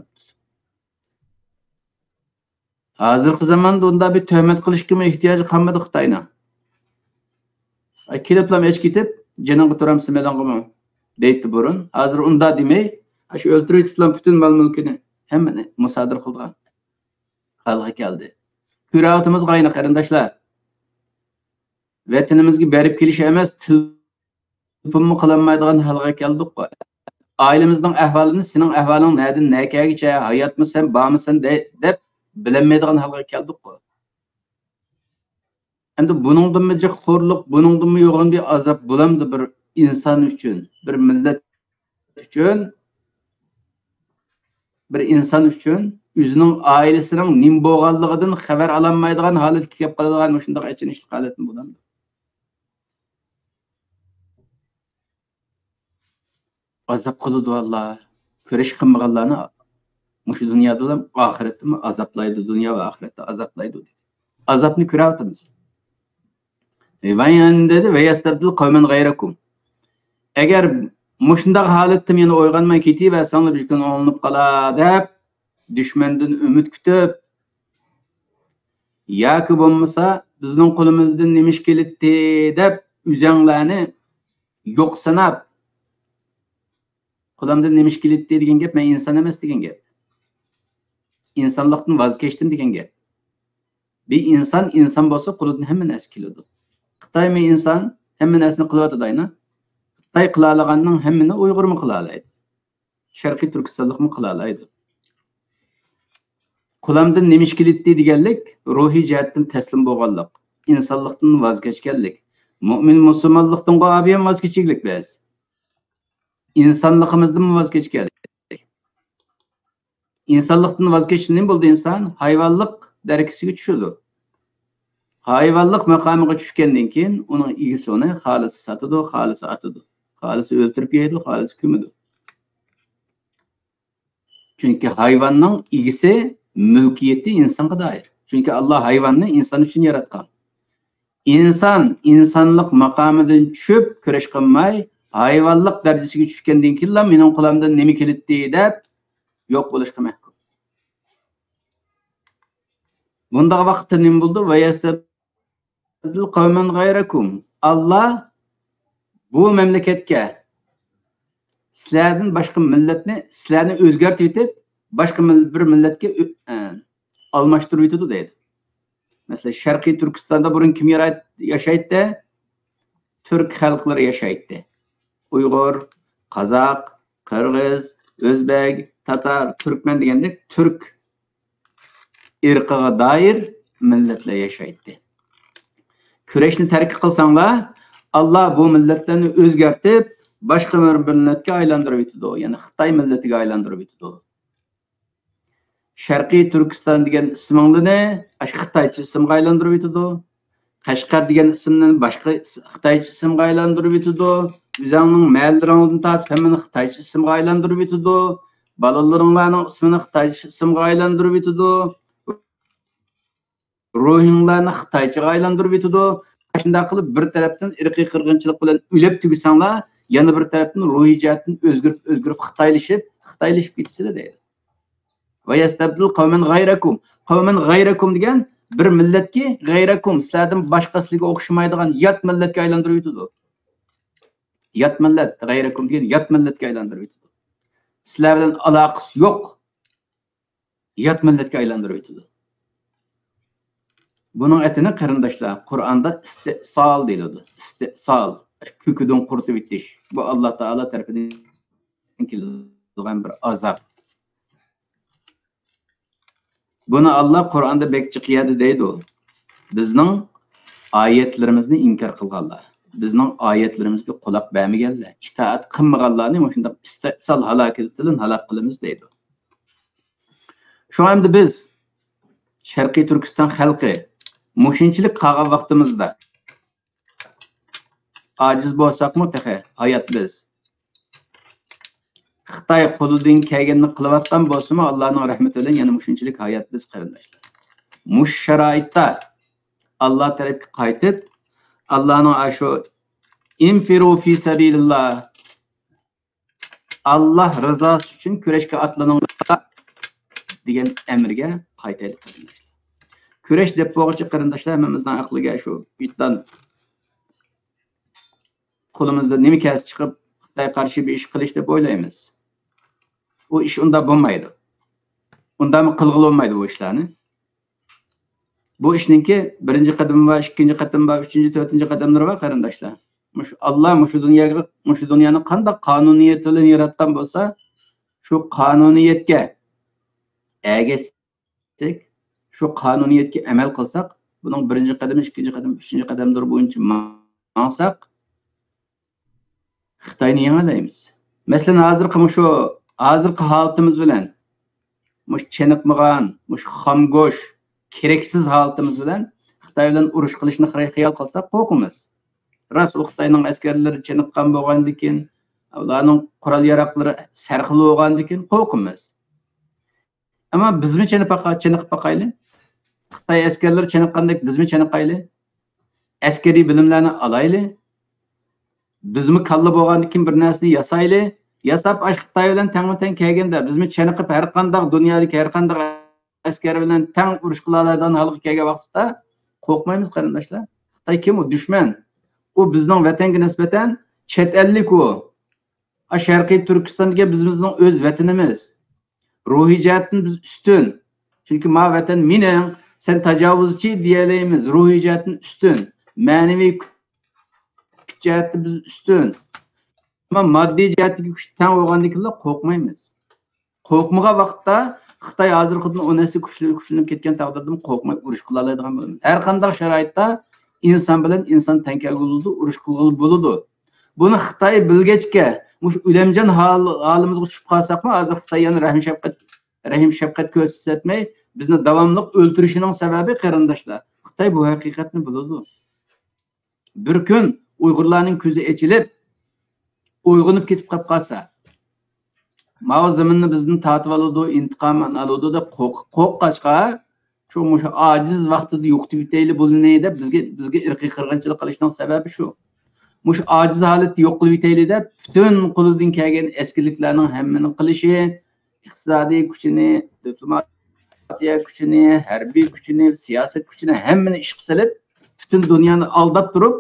ھازىرقى زاماندا ئۇنداق بىر تۆھمەت قىلىشقىمۇ ئېھتىياجى قالمىدى خىتاينىڭ. ئاي، كېلىپلا ئېچىپ كېتىپ، جېنىڭغا تۇرامسەن مېلىڭغىمۇ دەيتتى بۇرۇن. ھازىر ئۇنداق دېمەي، ئاشۇ ئۆلتۈرۈۋېتىپلا پۈتۈن مال-مۈلكىنى، ھەممىنى مۇسادىرە قىلىدىغان ھالغا كەلدى. كۆرۈۋاتىمىز غايىنى، قېرىنداشلار. ۋەتىنىمىزگە بېرىپ كېلىش ئەمەس، تېلېفونمۇ قىلالمايدىغان ھالغا كەلدۇققۇ. ئائىلىمىزنىڭ ئەھۋالىنى، سېنىڭ ئەھۋالىڭ نەدىن نەكەگىچە، ھاياتمۇسەن، بارمىسەن دە-، دەپ بىلەلمەيدىغان ھالغا كەلدۇققۇ. ئەمدى بۇنىڭدىنمۇ جىق خورلۇق، بۇنىڭدىنمۇ يوغان بىر ئازاب بولامدۇ بىر ئىنسان ئۈچۈن، بىر مىللەت ئۈچۈن، بىر ئىنسان ئۈچۈن ئۆزىنىڭ ئائىلىسىنىڭ نېمە بولغانلىقىدىن خەۋەر ئالالمايدىغان ھالەتكە كېلىپ قالىدىغان مۇشۇنداق ئېچىنىشلىق ھالەتمۇ بولامدۇ؟ ئازاب قىلىدۇ ئاللا. كۈرەش قىلمىغانلارنى مۇشۇ دۇنيادىلا، ئاخىرەتتىمۇ ئازابلايدۇ، دۇنيا ۋە ئاخىرەتتە ئازابلايدۇ دېدى. ئازابنى كۆرۈۋاتىمىز. ۋەيەن دېدى، ۋەيەستەبدىل قەۋمەن غەيرەكۇم. ئەگەر مۇشۇنداق ھالەتتىن يەنە ئويغانماي كېتىۋەرسەڭلار، بىر كۈن ئوڭلىنىپ قالا دەپ، دۈشمەندىن ئۈمىد كۈتۈپ، ياكى بولمىسا، بىزنىڭ قولىمىزدىن نېمە ئىش كېلەتتى دەپ، ئۆزەڭلارنى يوق ساناپ، قولۇمدىن نېمە ئىش كېلەتتى دېگەن گەپ، مەن ئىنسان ئەمەس دېگەن گەپ. ئىنسانلىقتىن ۋاز كەچتىم دېگەن گەپ. بىر ئىنسان ئىنسان بولسا، قولىدىن ھەممە نەرسە كېلىدۇ. خىتايمۇ ئىنسان، ھەممە نەرسىنى قىلىۋاتىدۇ ئاينا. خىتاي قىلالايدىغاننىڭ ھەممىنى ئۇيغۇرمۇ قىلالايدۇ. شەرقىي تۈركىستانلىقمۇ قىلالايدۇ. قولۇمدىن نېمە ئىش كېلەتتى دېگەنلىك، روھىي جەھەتتىن تەسلىم بولغانلىق، ئىنسانلىقتىن ۋاز كەچكەنلىك. مۆمىن مۇسۇلمانلىقتىن ئابىيەن ۋاز كېچىگلىك بىز. ئىنسانلىقىمىزدىنمۇ ۋاز كەچكەنلىك. ئىنسانلىقتىن ۋاز كەچسە نېمە بولىدۇ ئىنسان؟ ھايۋانلىق دەرىجىسىگە چۈشىدۇ. ھايۋانلىق ماقامىغا چۈشكەندىن كېيىن ئۇنىڭ ئىگىسى ئۇنى خالىسا ساتىدۇ، خالىسا ئاتىدۇ، خالىسا ئۆلتۈرۈپ يەيدۇ، خالىسا كۆمىدۇ. چۈنكى ھايۋاننىڭ ئىگىسى مۈلكىيىتى ئىنسانغا دائىر. چۈنكى ئاللا ھايۋاننى ئىنسان ئۈچۈن ياراتقان. ئىنسان ئىنسانلىق ماقامىدىن چۈشۈپ، كۈرەش قىلماي، ھايۋانلىق دەرىجىسىگە چۈشكەندىن كېيىنلا، مېنىڭ قولۇمدىن نېمە كېلىتتى دەپ يوق بولۇشقا مەھكۇم. بۇنداق ۋاقىتتا نېمە بولىدۇ؟ ويستبدل قومن غيركم. ئاللا بۇ مەملىكەتكە سىلەردىن باشقا مىللەتنى، سىلەرنى ئۆزگەرتىۋېتىپ، باشقا مىل-، بىر مىللەتكە ئۆ-، ئە، ئالماشتۇرۇۋېتىدۇ دەيدۇ. مەسىلەن، شەرقىي تۈركىستاندا بۇرۇن كىم يارا-، ياشايتتى؟ تۈرك خەلقلىرى ياشايتتى. ئۇيغۇر، قازاق، قىرغىز، ئۆزبەك، تاتار، تۈركمەن دېگەندەك تۈرك ئىرقىغا دائىر مىللەتلەر ياشايتتى. كۈرەشنى تەرك قىلساڭلار، ئاللا بۇ مىللەتلەرنى ئۆزگەرتىپ، باشقا بىر مىللەتكە ئايلاندۇرۇۋېتىدۇ، يەنى خىتاي مىللىتىگە ئايلاندۇرۇۋېتىدۇ. شەرقىي تۈركىستان دېگەن ئىسمىڭلىنى ئاشۇ خىتايچە ئىسىمغا ئايلاندۇرۇۋېتىدۇ. قەشقەر دېگەن ئىسىمنى باشقا ئىس-، خىتايچە ئىسىمغا ئايلاندۇرۇۋېتىدۇ. ئۆزۈڭنىڭ مەھەللىلىرىڭدىن تارتىپ ھەممىنى خىتايچە ئىسىمغا ئايلاندۇرۇۋېتىدۇ. بالىلىرىڭلارنىڭ ئىسمىنى خىتايچە ئىسىمغا ئايلاندۇرۇۋېتىدۇ. روھىڭلارنى خىتايچىغا ئايلاندۇرۇۋېتىدۇ. شۇنداق قىلىپ بىر تەرەپتىن ئىرقىي قىرغىنچىلىق بىلەن ئۆلۈپ تۈگىسەڭلار، يەنە بىر تەرەپتىن روھىي جەھەتتىن ئۆزگىرىپ، ئۆزگىرىپ خىتايلىشىپ، خىتايلىشىپ كېتىسىلەر دەيدۇ. ويستبدل قومن غيركم. قومن غيركم دېگەن بىر مىللەتكى، غەيرەكۇم، سىلەردىن باشقا، سىلەرگە ئوخشىمايدىغان يات مىللەتكە ئايلاندۇرۇۋېتىدۇ. يات مىللەت، غەيرەكۇم دېگەن يات مىللەتكە ئايلاندۇرۇۋېتىدۇ. سىلەر بىلەن ئالاقىسى يوق يات مىللەتكە ئايلاندۇرۇۋېتىدۇ. بۇنىڭ ئېتىنى قېرىنداشلار، قۇرئاندا ئىستىئسال دېيىلىدۇ. ئىستىئسال، كۆكىدىن قۇرۇتۇۋېتىش. بۇ ئاللا تائالا تەرىپىدىن كېلىدىغان بىر ئازاب. بۇنى ئاللا قۇرئاندا بەك جىق يەردە دەيدۇ. بىزنىڭ ئايەتلىرىمىزنى ئىنكار قىلغانلار، بىزنىڭ ئايەتلىرىمىزگە قۇلاق بەرمىگەنلەر، ئىتائەت قىلمىغانلارنى مۇشۇنداق ئىستىئسال ھالاكىتى بىلەن ھالاك قىلىمىز دەيدۇ. شۇڭا ئەمدى بىز، شەرقىي تۈركىستان خەلقى، مۇشۇنچىلىك قالغان ۋاقتىمىزدا، ئاجىز بولساقمۇ تېخى ھايات بىز. خىتاي قولىدىن كەلگەننى قىلىۋاتقان بولسىمۇ، ئاللانىڭ رەھمىتى بىلەن يەنە مۇشۇنچىلىك ھايات بىز، قېرىنداشلار. مۇشۇ شارائىتتا ئاللا تەرەپكە قايتىپ، ئاللانىڭ ئاشۇ «انفروا في سبيل الله» ئاللا رىزاسى ئۈچۈن كۈرەشكە ئاتلىنىڭلار دېگەن ئەمرگە قايتايلى، قېرىنداشلار. كۈرەش دەپ بولغۇچە، قېرىنداشلار، ھەممىمىزنىڭ ئەقلىگە شۇ ۋىجدان، قولىمىزدا نېمە كەلسە چىقىپ، خىتايغا قارشى بىر ئىش قىلىش دەپ ئويلايمىز. ئۇ ئىش ئۇنداق بولمايدۇ. ئۇنداقمۇ قىلغىلى بولمايدۇ بۇ ئىشلارنى. بۇ ئىشنىڭكى بىرىنچى قەدىمى بار، ئىككىنچى قەدىمى بار، ئۈچىنچى، تۆتىنچى قەدەملىرى بار، قېرىنداشلار. مۇشۇ ئاللا مۇشۇ دۇنياغا، مۇشۇ دۇنيانى قانداق قانۇنىيەت بىلەن ياراتقان بولسا، شۇ قانۇنىيەتكە ئەگەشسەك، شۇ قانۇنىيەتكە ئەمەل قىلساق، بۇنىڭ بىرىنچى قەدىمى، ئىككىنچى قەدىمى، ئۈچىنچى قەدەملىرى بويىچە ماڭساق، خىتاينى يېڭەلەيمىز. مەسىلەن، ھازىرقى مۇشۇ، ھازىرقى ھالىتىمىز بىلەن، مۇشۇ چېنىقمىغان، مۇشۇ خام گۆش، كېرەكسىز ھالىتىمىز بىلەن خىتاي بىلەن ئۇرۇش قىلىشنى خىرە-، خىيال قىلساق قورقىمىز. راست، ئۇ خىتاينىڭ ئەسكەرلىرى چېنىققان بولغاندىكىن، ئۇلارنىڭ قورال-ياراغلىرى سەرخىل بولغاندىكىن قورقىمىز. ئەمما بىزمۇ چېنىپ باقا-، چېنىقىپ باقايلى. خىتاي ئەسكەرلىرى چېنىققاندەك بىزمۇ چېنىقايلى. ئەسكىرىي بىلىملەرنى ئالايلى. بىزمۇ كاللا بولغاندىكىن بىر نەرسىنى ياسايلى. ياساپ، ئاشۇ خىتاي بىلەن تەڭمۇ تەڭ كەلگەندە، بىزمۇ چېنىقىپ، ھەر قانداق دۇنيادىكى ھەر قانداق ئەسكەر بىلەن تەڭ ئۇرۇش قىلالايدىغان ھالغا كەلگەن ۋاقىتتا قورقمايمىز، قېرىنداشلار. خىتاي كىم؟ ئۇ دۈشمەن. ئۇ بىزنىڭ ۋەتەنگە نىسبەتەن چەت ئەللىك ئۇ. ئا، شەرقىي تۈركىستان دېگەن بىز، بىزنىڭ ئۆز ۋەتىنىمىز. روھىي جەھەتتىن بىز ئۈستۈن. چۈنكى ما ۋەتەن مېنىڭ، سەن تاجاۋۇزچى دېيەلەيمىز. روھىي جەھەتتىن ئۈستۈن. مەنىۋى كۈچ جەھەتتە بىز ئۈستۈن. ئەمما ماددىي جەھەتتىكى كۈچ تەڭ بولغاندىكىنلا قورقمايمىز. قورقمىغان ۋاقىتتا خىتاي ھازىرقىدىن ئون ھەسسە كۈچلىنىپ، كۈچلىنىپ كەتكەن تەقدىردىمۇ قورقماي ئۇرۇش قىلالايدىغان بولىمىز. ھەر قانداق شارائىتتا ئىنسان بىلەن ئىنسان تەڭ كەلگىلى بولىدۇ، ئۇرۇش قىلغىلى بولىدۇ. بۇنى خىتاي بىلگەچكە، مۇشۇ ئۆلەمجان ھال-، ھالىمىزغا چۈشۈپ قالساقمۇ، ھازىر خىتاي يەنە رەھىم شەپقەت، رەھىم شەپقەت كۆرسەتمەي، بىزنى داۋاملىق ئۆلتۈرۈشىنىڭ سەۋەبى، قېرىنداشلار، خىتاي بۇ ھەقىقەتنى بىلىدۇ. بىر كۈن ئۇيغۇرلارنىڭ كۆزى ئېچىلىپ، ئويغىنىپ كېتىپ قاپ قالسا، ماۋۇ زېمىننى بىزدىن تارتىۋالىدۇ، ئىنتىقامىنى ئالىدۇ دەپ قورق-، قورققاچقا، شۇ مۇشۇ ئاجىز ۋاقتىدا يوقىتىۋېتەيلى بۇنى دەپ بىزگە، بىزگە ئىرقىي قىرغىنچىلىق قىلىشنىڭ سەۋەبى شۇ. مۇشۇ ئاجىز ھالەتتە يوق قىلىۋېتەيلى دەپ، پۈتۈن قولىدىن كەلگەن ئەسكىلىكلەرنىڭ ھەممىنى قىلىشى، ئىقتىسادىي كۈچىنى، دىپلوماتىيە كۈچىنى، ھەربىي كۈچىنى، سىياسەت كۈچىنى ھەممىنى ئىشقا سېلىپ، پۈتۈن دۇنيانى ئالداپ تۇرۇپ،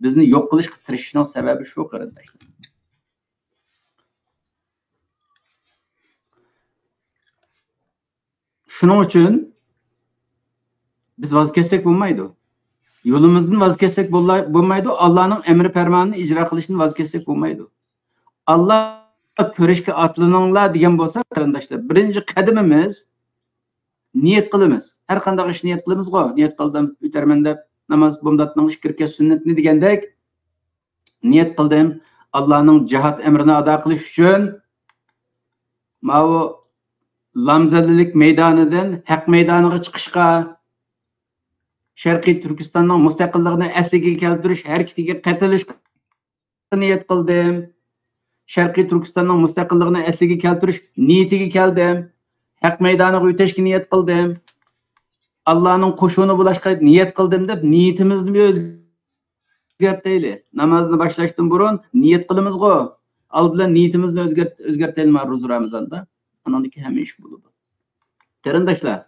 بىزنى يوق قىلىشقا تىرىشىشنىڭ سەۋەبى شۇ، قېرىنداشلار. شۇنىڭ ئۈچۈن بىز ۋاز كەچسەك بولمايدۇ. يولىمىزدىن ۋاز كەچسەك بوللا-، بولمايدۇ. ئاللانىڭ ئەمرى پەرمانىنى ئىجرا قىلىشتىن ۋاز كەچسەك بولمايدۇ. ئاللا كۆرۈشكە ئاتلىنىڭلار دېگەن بولسا، قېرىنداشلار، بىرىنچى قەدىمىمىز نىيەت قىلىمىز. ھەر قانداق ئىش نىيەت قىلىمىزغۇ. نىيەت قىلدىم، ئۆتەرمەن دەپ ناماز بومداتنىڭ ئىككى رەكەت سۈننەتنى دېگەندەك، نىيەت قىلدىم، ئاللانىڭ جىھاد ئەمرىنى ئادا قىلىش ئۈچۈن ماۋۇ لامزەللىلىك مەيدانىدىن ھەق مەيدانىغا چىقىشقا، شەرقىي تۈركىستاننىڭ مۇستەقىللىقىنى ئەسلىگە كەلتۈرۈش ھەرىكىتىگە قېتىلىشقا نىيەت قىلدىم. شەرقىي تۈركىستاننىڭ مۇستەقىللىقىنى ئەسلىگە كەلتۈرۈش نىيىتىگە كەلدىم. ھەق مەيدانىغا ئۆتۈشكە نىيەت قىلدىم. ئاللانىڭ قوشۇنى بولۇشقا نىيەت قىلدىم دەپ نىيىتىمىزنى بىر ئۆزگەرتەيلى. نامازنى باشلاشتىن بۇرۇن نىيەت قىلىمىزغۇ. ئالدى بىلەن نىيىتىمىزنى ئۆزگەرت-، ئۆزگەرتەيلى مانا روزا رامىزاندا. ئانىڭدىن كېيىن ھەممە ئىش بولىدۇ. قېرىنداشلار،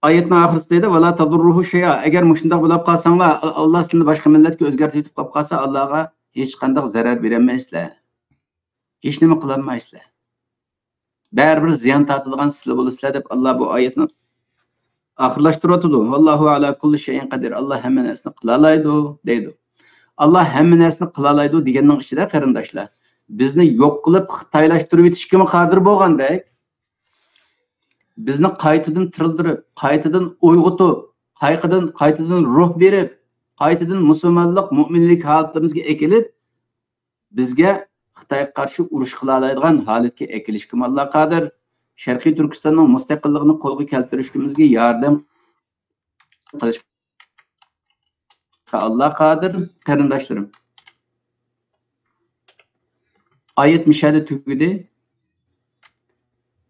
ئايەتنىڭ ئاخىرىسىدا دەيدۇ، «ۋەلا تەزۇررۇھۇ شەيئا.» ئەگەر مۇشۇنداق بولاپ قالساڭلار، ئاللا سىلىنى باشقا مىللەتكە ئۆزگەرتىۋېتىپ قاپ قالسا، ئاللاغا ھېچقانداق زەرەر بېرەلمەيسىلەر. ھېچنېمە قىلالمايسىلەر. بەرىبىر زىيان تارتىدىغان سىلەر بولىسىلەر دەپ، ئاللا بۇ ئايەتنى ئاخىرلاشتۇرۇۋاتىدۇ. «ۋاللاھۇ ئالا كۇللى شەيئىن قەدىر.» ئاللا ھەممە نەرسىنى قىلالايدۇ، دەيدۇ. ئاللا ھەممە نەرسىنى قىلالايدۇ دېگەننىڭ ئىچىدە، قېرىنداشلار، بىزنى يوق قىلىپ خىتايلاشتۇرۇۋېتىشكىمۇ قادىر بولغاندەك، بىزنى قايتىدىن تىرىلدۈرۈپ، قايتىدىن ئويغىتىپ، قايتىدىن، قايتىدىن روھ بېرىپ، قايتىدىن مۇسۇلمانلىق، مۆمىنلىك ھالىتىمىزگە ئەكېلىپ، بىزگە خىتايغا قارشى ئۇرۇش قىلالايدىغان ھالەتكە ئەكېلىشكىمۇ ئاللا قادىر. شەرقىي تۈركىستاننىڭ مۇستەقىللىقىنى قولغا كەلتۈرۈشىمىزگە ياردەم قىلىشقا ئاللا قادىر، قېرىنداشلىرىم. ئايەت مۇشۇ يەردە تۈگىدى.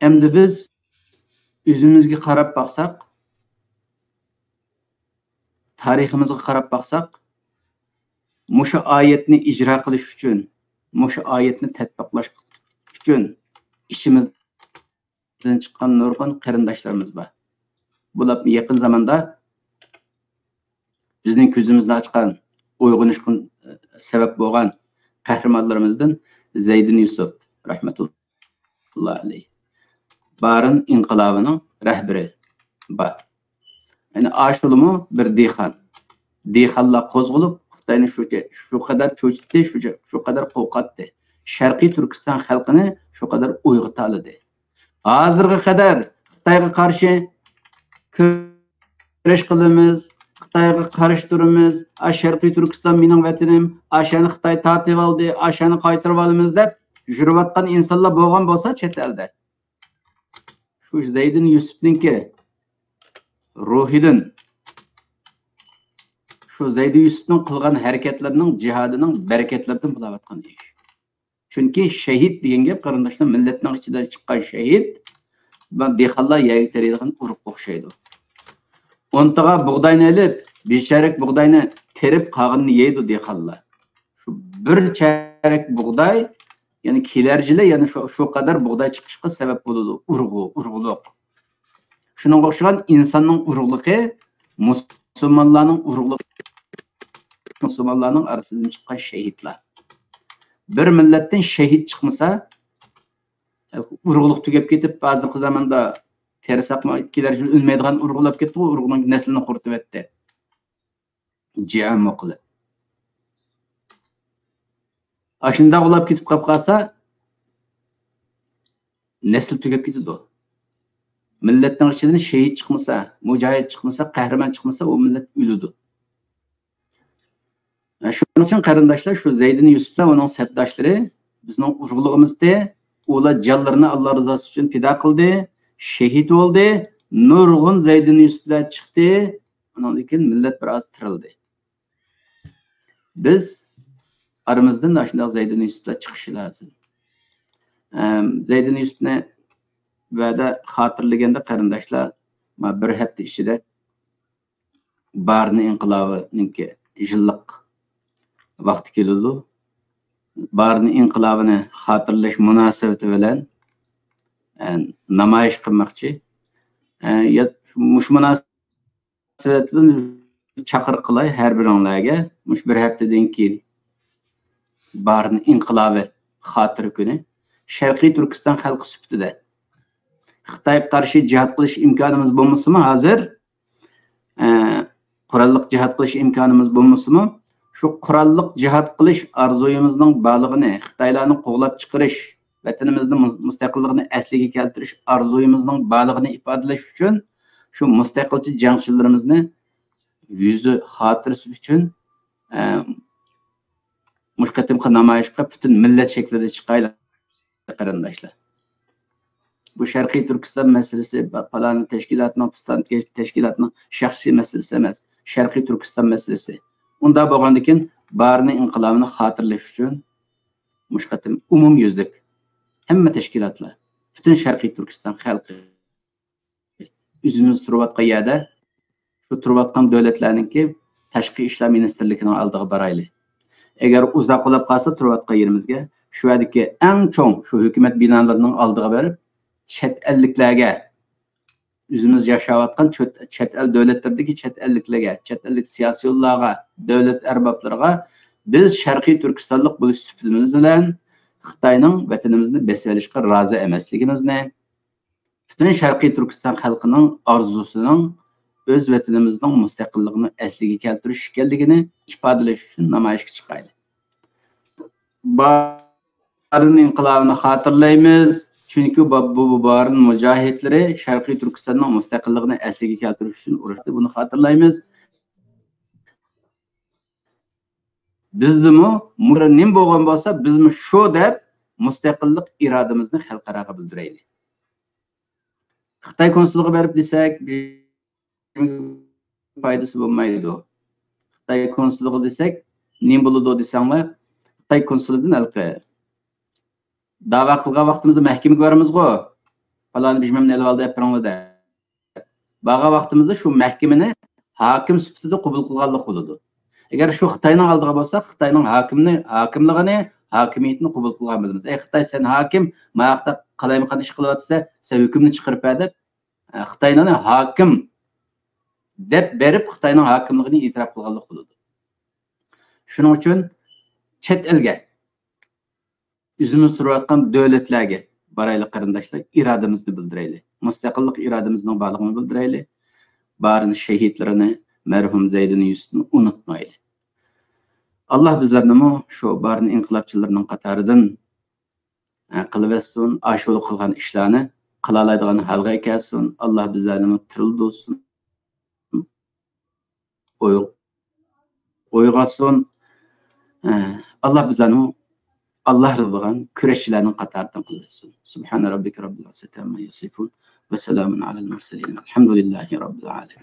ئەمدى بىز ئۆزىمىزگە قاراپ باقساق، تارىخىمىزغا قاراپ باقساق، مۇشۇ ئايەتنى ئىجرا قىلىش ئۈچۈن، مۇشۇ ئايەتنى تەتبىقلاش ئۈچۈن ئىچىمىزدىن چىققان نۇرغۇن قېرىنداشلىرىمىز بار. بۇلار يېقىن زاماندا بىزنىڭ كۆزىمىزنى ئاچقان، ئويغىنىشقا سەۋەب بولغان قەھرىمانلىرىمىزدىن زەيدىن يۈسۈپ رەھمەتۇللا ئەلەيھ، بارىن ئىنقىلابىنىڭ رەھبىرى بار. يەنى ئاشۇلىمۇ بىر دېھقان. دېھقانلار قوزغىلىپ، خىتاينى شۇ، شۇ قەدەر چۆچۈتتى، شۇ، شۇ قەدەر قورقاتتى. شەرقىي تۈركىستان خەلقىنى شۇ قەدەر ئويغىتالىدى. ھازىرغا قەدەر خىتايغا قارشى كۈرەش قىلىمىز، خىتايغا قارشى تۇرىمىز، ئا، شەرقىي تۈركىستان مېنىڭ ۋەتىنىم، ئاشۇنى خىتاي تارتىۋالدى، ئاشۇنى قايتۇرۇۋالىمىز دەپ يۈرۈۋاتقان ئىنسانلار بولغان بولسا چەت ئەلدە، شۇ زەيدىن يۈسۈپنىڭكى روھىدىن، شۇ زەيدىن يۈسۈپنىڭ قىلغان ھەرىكەتلىرىنىڭ، جىھادىنىڭ بەرىكەتلىرىدىن بولاۋاتقان ئىش. چۈنكى شېھىت دېگەن گەپ، قېرىنداشلار، مىللەتنىڭ ئىچىدىن چىققان شېھىت، دېھقانلار يەرگە تېرىيدىغان ئۇرۇققا ئوخشايدۇ. ئون تاغا بۇغداينى ئېلىپ، بىر چەرەك بۇغداينى تېرىپ، قالغىنىنى يەيدۇ دېھقانلار. شۇ بىر چەرەك بۇغداي، يەنى كېلەر يىلى يەنە شۇ، شۇ قەدەر بۇغداي چىقىشقا سەۋەب بولىدۇ. ئۇرۇقلۇق، ئۇرۇقلۇق. شۇنىڭغا ئوخشىغان ئىنساننىڭ ئۇرۇقلۇقى، مۇسۇلمانلارنىڭ ئۇرۇقلۇقى، مۇسۇلمانلارنىڭ ئارىسىدىن چىققان شېھىتلار. بىر مىللەتتىن شېھىت چىقمىسا، ئۇرۇقلۇق تۈگەپ كېتىپ، ھازىرقى زاماندا تېرىساقمۇ كېلەر يىل ئۈنمەيدىغان ئۇرۇق بولۇپ كەتتىغۇ، ئۇرۇقنىڭ نەسلىنى قۇرۇتۇۋەتتى. جىھادمۇ قىلىپ. ئاشۇنداق بولاپ كېتىپ قاپ قالسا، نەسلى تۈگەپ كېتىدۇ. مىللەتنىڭ ئىچىدىن شېھىت چىقمىسا، مۇجاھىد چىقمىسا، قەھرىمان چىقمىسا، ئۇ مىللەت ئۆلىدۇ. شۇنىڭ ئۈچۈن قېرىنداشلار، شۇ زەيدىن يۈسۈپلەر، ئۇنىڭ سەپداشلىرى بىزنىڭ ئۇرۇقلىرىمىزدى. ئۇلار جانلىرىنى ئاللا رىزاسى ئۈچۈن پىدا قىلدى، شېھىت بولدى. نۇرغۇن زەيدىن يۈسۈپلەر چىقتى. ئۇنىڭدىن كېيىن مىللەت بىر ئاز تىرىلدى. بىز ئارىمىزدىن ئاشۇنداق زەيدىن يۈسۈپلەر چىقىشى لازىم. ئەم، زەيدىن يۈسۈپنى ۋەدە خاتىرىلىگەندە قېرىنداشلار، ما بىر ھەپتە ئىچىدە بارىن ئىنقىلابىنىڭكى يىللىق ۋاقتى كېلىدۇ. بارىن ئىنقىلابىنى خاتىرىلەش مۇناسىۋىتى بىلەن، ئە، نامايىش قىلماقچى. ئە، يا، مۇشۇ مۇناسىۋەت بىلەن چاقىرىق قىلاي ھەر بىرىڭلارگە. مۇشۇ بىر ھەپتىدىن كېيىن بارىن ئىنقىلابى خاتىرە كۈنى. شەرقىي تۈركىستان خەلقى سۈپىتىدە خىتايغا قارشى جىھاد قىلىش ئىمكانىمىز بولمىسىمۇ ھازىر، ئە، قوراللىق جىھاد قىلىش ئىمكانىمىز بولمىسىمۇ، شۇ قوراللىق جىھاد قىلىش ئارزۇيىمىزنىڭ بارلىقىنى، خىتايلارنى قوغلاپ چىقىرىش، ۋەتىنىمىزنىڭ مۇ-، مۇستەقىللىقىنى ئەسلىگە كەلتۈرۈش ئارزۇيىمىزنىڭ بارلىقىنى ئىپادىلەش ئۈچۈن شۇ مۇستەقىلچى جەڭچىلىرىمىزنى يۈزى خاتىرىسى ئۈچۈن، ئە، مۇشۇ قېتىمقى نامايىشقا پۈتۈن مىللەت شەكلىدە چىقايلى، قېرىنداشلار. بۇ شەرقىي تۈركىستان مەسىلىسى، پالان تەشكىلاتنىڭ، پىستان تەشكىلاتنىڭ شەخسىي مەسىلىسى ئەمەس، شەرقىي تۈركىستان مەسىلىسى. ئۇنداق بولغاندىكىن، بارىن ئىنقىلابىنى خاتىرىلەش ئۈچۈن مۇشۇ قېتىم ئومۇميۈزلۈك ھەممە تەشكىلاتلار، پۈتۈن شەرقىي تۈركىستان خەلقى ئۆزىمىز تۇرۇۋاتقان يەردە، شۇ تۇرۇۋاتقان دۆلەتلەرنىڭكى تاشقى ئىشلار مىنىستىرلىكىنىڭ ئالدىغا بارايلى. ئەگەر ئۇزاق بولۇپ قالسا تۇرۇۋاتقان يېرىمىزگە، شۇ يەردىكى ئەڭ چوڭ شۇ ھۆكۈمەت بىنالىرىنىڭ ئالدىغا بېرىپ، چەت ئەللىكلەرگە، ئۆزىمىز ياشاۋاتقان چۆت-، چەت ئەل دۆلەتلىرىدىكى چەت ئەللىكلەرگە، چەت ئەللىك سىياسىيونلارغا، دۆلەت ئەربابلىرىغا بىز شەرقىي تۈركىستانلىق بولۇش سۈپىتىمىز بىلەن خىتاينىڭ ۋەتىنىمىزنى بېسىۋېلىشقا رازى ئەمەسلىكىمىزنى، پۈتۈن شەرقىي تۈركىستان خەلقىنىڭ ئارزۇسىنىڭ ئۆز ۋەتىنىمىزنىڭ مۇستەقىللىقىنى ئەسلىگە كەلتۈرۈش ئىكەنلىكىنى ئىپادىلەش ئۈچۈن نامايىشقا چىقايلى. بارىن ئىنقىلابىنى خاتىرىلەيمىز، چۈنكى بۇ، بۇ، بۇ بارىن مۇجاھىدلىرى شەرقىي تۈركىستاننىڭ مۇستەقىللىقىنى ئەسلىگە كەلتۈرۈش ئۈچۈن ئۇرۇشتى، بۇنى خاتىرىلەيمىز. بىزدىمۇ مۇرە نېمە بولغان بولسا، بىزمۇ شۇ دەپ مۇستەقىللىق ئىرادىمىزنى خەلقئاراغا بىلدۈرەيلى. خىتاي كونسۇلىغا بېرىپ دېسەك، پايدىسى بولمايدۇ. خىتاي كونسۇلىغا دېسەك، نېمە بولىدۇ دېسەڭلار، خىتاي كونسۇلىدىن ھېلىقى داۋا قىلغان ۋاقتىمىزدا مەھكىمىگە بارىمىزغۇ، پالانى بىژمەمنى ئېلىۋالدى، ئەپىرىڭلار دەپ. بارغان ۋاقتىمىزدا شۇ مەھكىمىنى ھاكىم سۈپىتىدە قوبۇل قىلغانلىق بولىدۇ. ئەگەر شۇ خىتاينىڭ ئالدىغا بارساق، خىتاينىڭ ھاكىمنى، ھاكىملىقىنى، ھاكىمىيىتىنى قوبۇل قىلغان بولىمىز. ئەي خىتاي، سەن ھاكىم، ماياقتا قالايمىقان ئىش قىلىۋاتىسەن، سەن ھۆكۈمنى چىقىرىپ بەر دەپ، خىتاينى ھاكىم دەپ بېرىپ، خىتاينىڭ ھاكىملىقىنى ئېتىراپ قىلغانلىق بولىدۇ. شۇنىڭ ئۈچۈن چەت ئەلگە، ئۆزىمىز تۇرۇۋاتقان دۆلەتلەرگە بارايلى، قېرىنداشلار، ئىرادىمىزنى بىلدۈرەيلى. مۇستەقىللىق ئىرادىمىزنىڭ بارلىقىنى بىلدۈرەيلى. بارىن شېھىتلىرىنى، مەرھۇم زەيدىن يۈسۈپنى ئۇنتۇمايلى. ئاللا بىزلەرنىمۇ شۇ بارىن ئىنقىلابچىلىرىنىڭ قاتارىدىن، ئە، قىلىۋەتسۇن. ئاشۇ قىلغان ئىشلارنى قىلالايدىغان ھالغا ئەكەلسۇن. ئاللا بىزلەرنىمۇ تىرىلدۈرسۇن. ئوي-، ئويغاتسۇن. ئە، ئاللا بىزلەرنىمۇ ئاللا رازى بولغان كۈرەشچىلەرنىڭ قاتارىدىن قىلىۋەتسۇن. سبحان ربك رب العزة عما يصفون وسلام على المرسلين والحمد لله رب العالمين.